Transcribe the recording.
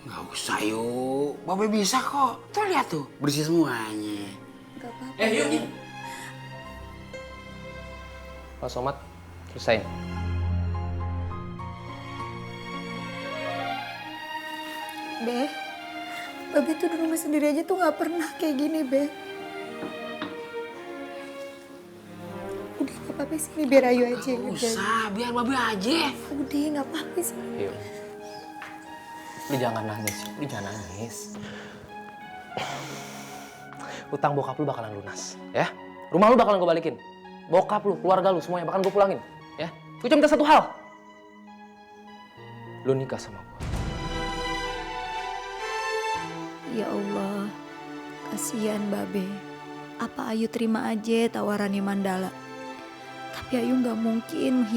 Gak usah yuk, Babe bisa kok. Tuh lihat tuh, bersih semuanya. Gak apa-apa. Yuk. Pak Somad, selesain. Be, Babe tuh di rumah sendiri aja tuh gak pernah kayak gini, Be. Udah gak apa-apa sini biar Ayu aja yang Gak ngerjain. usah, biar Babe aja. Udah gak apa-apa sih. Yuk. Lu jangan nangis, lu jangan nangis. Utang bokap lu bakalan lunas, ya. Rumah lu bakalan gue balikin. Bokap lu, keluarga lu, semuanya bakalan gue pulangin, ya. Gue cuma minta satu hal. Lu nikah sama gue. Ya Allah, kasihan Babe. Apa Ayu terima aja tawarannya Mandala? Tapi Ayu gak mungkin